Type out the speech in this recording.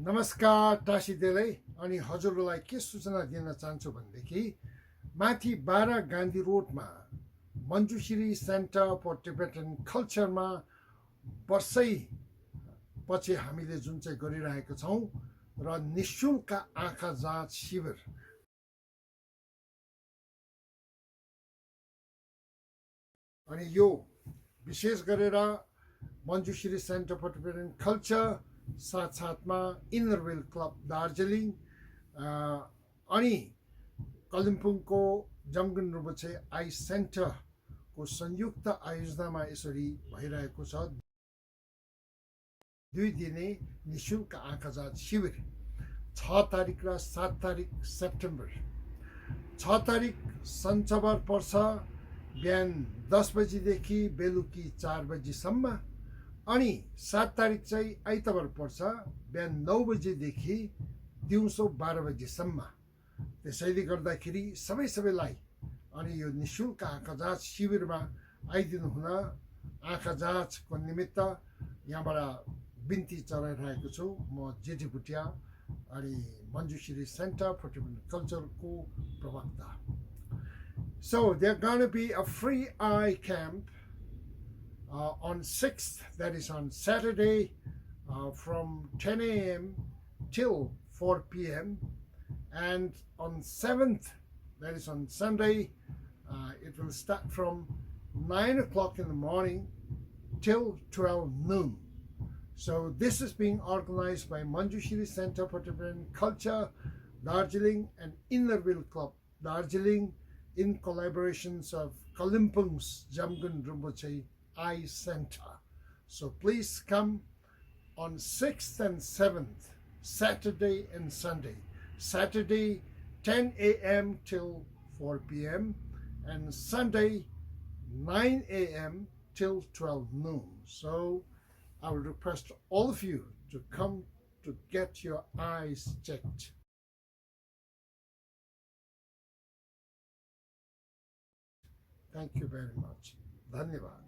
नमस्कार टासीदेलाई अनि हजुरलाई के सूचना दिन चाहन्छु भनेदेखि माथि 12 गान्धी रोडमा मञ्जुश्री सेन्टर फर टिबेटन कल्चरमा वर्षै पछि हामीले जुन चाहिँ गरिरहेको छौँ र निशुल्क आँखा जाँच शिविर अनि यो विशेष गरेर Manjushree Centre for Tibetan Culture साथसाथमा इनर व्हील क्लब दार्जिलिङ अनि कालिम्पोङको जमगुन रुम्बुछे आई सेन्टरको संयुक्त आयोजनामा यसरी भइरहेको छ 2 दिने निशुल्क आँखा जाँच शिविर 6 तारिक र 7 तारिक सेप्टेम्बर 6 तारिक सञ्चबार पर्छ बिहान 10 बजीदेखि बेलुकी 4 बजीसम्म अनि 7 तारिक चाहिँ आइतबार पर्छ बिहान 9 बजेदेखि दिउँसो 12 बजीसम्म त्यसैले गर्दाखेरि सबैलाई अनि यो निशुल्क आँखा जाँच शिविरमा आइदिनु हुन आँखा जाँचको निमित्त यहाँबाट बिन्ती चढाइरहेको छु म जेठी भुटिया अनि मञ्जुश्री सेन्टर फर टिबेटन कल्चरको प्रवक्ता. So there's going to be a free eye camp on 6th, that is on Saturday, from 10 a.m. till 4 p.m. and on 7th, that is on Sunday, it will start from 9 o'clock in the morning till 12 noon. So this is being organized by Manjushri Center for Tibetan Culture, Darjeeling, and Inner Wheel Club, Darjeeling, in collaborations of Kalimpong's Jamgun Rinpoche Eye Center. So please come on 6th and 7th, Saturday and Sunday. Saturday 10 a.m. till 4 p.m. and Sunday 9 a.m. till 12 noon. So I will request all of you to come to get your eyes checked. Thank you very much. Dhanyavad.